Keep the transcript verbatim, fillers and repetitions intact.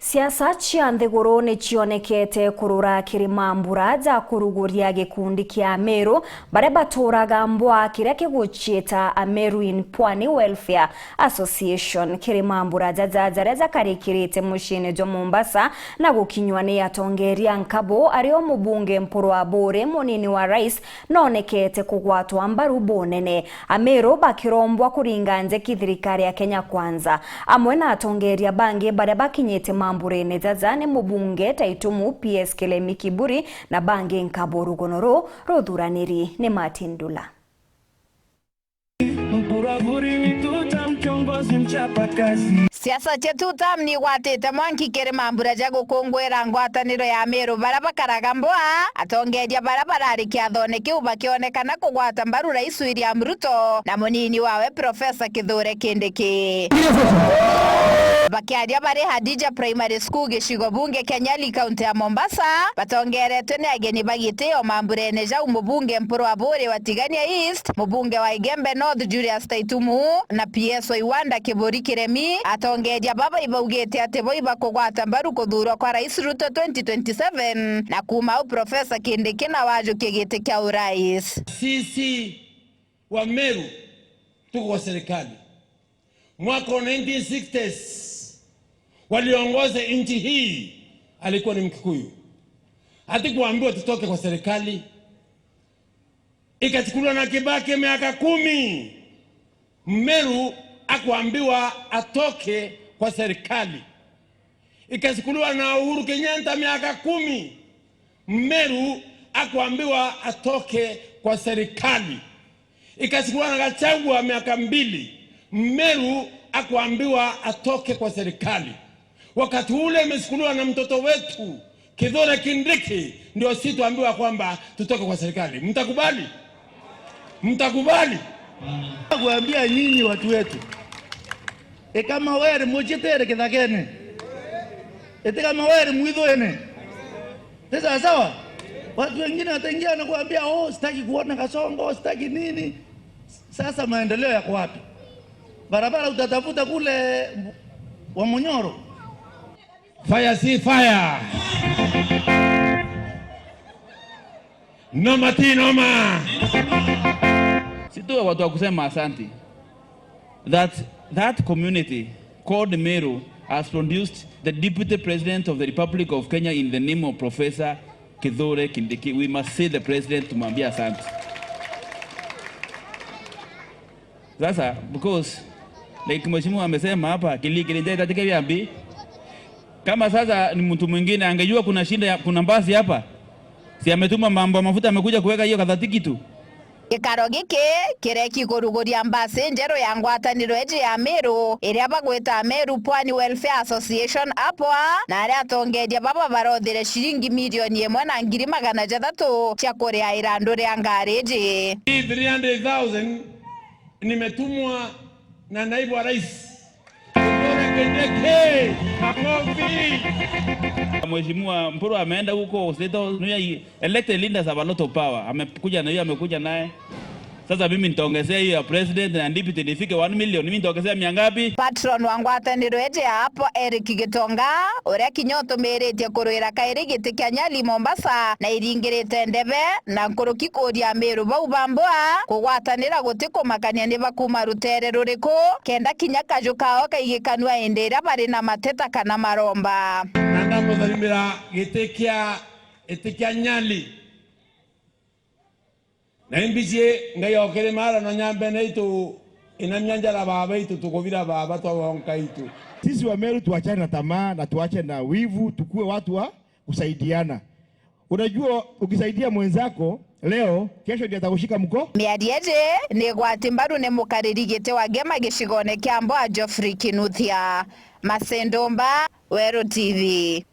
Siasa cia nthiguru ni cionekete kurura kiri mambura ja kuruguria gikundi kia Ameru baria baturaga Mbwa kiria kiguciita Ameru in Pwani Welfare Association. Kiri mambura jaja jaria jakarikirite muciine jwa Mombasa na gukinywa ni atongeria nkabo, ario mubunge Mpuru Aburi, munini wa rais, noonekete kugwatwa mbaru bunene, Ameru bakirombwa kuringa njeki thirikari ya Kenya Kwanza, amwe na atongeria bangi baria bakinyite mamburene jaja ni mubunge Taitumu P S Kilemi Kiburi na bangi nkabo. Rugono ruu ruthuraniri ni Martin Ndula. Mpuru Aburi ni two term kiongozi mchapa kazi. Siasa cia two term ni igwatite mwanki kiri mambura ja gukunguira ngwataniro ya Ameru baria bakaraga Mbwa, atongeria baria barari kiathone kiu bakionekana kugwata mbaru Rais William Ruto na munini wawe Professor Kithure Kindiki. Bakiaria bari Hadija Primary School, gicigo bunge kia Nyali, kaunti ya Mombasa, batongeretwe ni ageni ba gitio mamburene jau, mubunge Mpuru Aburi wa Tigania East, mubunge wa Igembe North Julius Taitumu na P S wa Iwanda Kiburi Kiremi. Atongeria baba ibaugite ati bo ibakugwata mbaru kuthuurwa kwa Rais Ruto twenty twenty-seven, na kuuma au Professor Kindiki nawe ajukie giti kia urais. Sisi wa Meru tuko kwa serikali. Mwaka wa nineteen sixties, waliongoza nchi hii alikuwa ni Mkikuyu. Hatukuambiwa tutoke kwa serikali. Ikachukuliwa na Kibaki miaka kumi, Mmeru akuambiwa atoke kwa serikali. Ikachukuliwa na Uhuru Kenyatta miaka kumi, Mmeru akuambiwa atoke kwa serikali. Ikachukuliwa na Gachagua miaka mbili, Mmeru akuambiwa atoke kwa serikali. Wakati ule imechukuliwa na mtoto wetu Kithure Kindiki, ndio sisi tuambiwa kwamba tutoke kwa serikali. Mtakubali? Mtakubali? Kuambia nyinyi watu wetu, ikama weri muchitere kithakene, itikama weri mwithuene. Ni sawa sawa? Watu wengine wataingia na kuambia, "Oh, sitaki kuona Kasongo, sitaki nini." Sasa maendeleo yako wapi? Barabara utatafuta kule wa Munyoro? Fire si fire. Noma ti noma. Si tu watu wa kusema asante. That, that community called Meru has produced the Deputy President of the Republic of Kenya in the name of Professor Kithure Kindiki. We must say the president, tumwambie asante. Sasa, because, like mheshimiwa amesema hapa, kili-, kilinja itatike biambi. Kama sasa ni mtu mwingine angejua kuna shinda ya, kuna mbasi hapa, si ametuma mambo ya mafuta, amekuja kuweka hiyo karatasi tu. Gikaro giki kireki kuruguria mbasi njeru ya ngwataniro iji ya Meru, iria bagwita Meru Pwani Welfare Association, APWA, na aria atongeria baba barothire ciringi milioni imwe na ngiri magana jathatu cia kuria irandu ria ngari iji. Hii three hundred thousand nimetumwa na naibu wa rais. Kithure Kindiki, makofi. Mheshimiwa Mpuru ameenda huko State House. Unajua, elected leaders have a lot of power. Amekuja na hiyo, amekuja naye. Sasa mimi nitaongezea hiyo ya president na deputy nifike one million. Mimi nitaongezea mia ngapi? Patron wa ngwataniro iji ya APWA, Eric Gitonga, uria kinya utumiritie kurwira kairi giti kia Nyali Mombasa na iringirite ndebe, na nkuruki kuuria Amiru bau ba Mbua kugwatanira guti kumakania ni bakuuma rutere ruriku, kenda kinya kaju kao kaigikanua indi iria bari na mateta kana maromba. Na ndamutharimira giti kia, giti kia Nyali. Na imbicie Ngai okiri mara no nyambe na itu inamia njara baba itu tukubira baba twawonka itu. Sisi wa Meru tuachane na tamaa na tuache na wivu, tukue watu wa kusaidiana. Unajua, ukisaidia mwenzako leo, kesho ndiye atakushika mko. Miario iji ni igwati mbaru ni mukariri giti wa Gema gicigone kia Mbua, Geoffrey Kinuthia. Masendumba, Weru T V.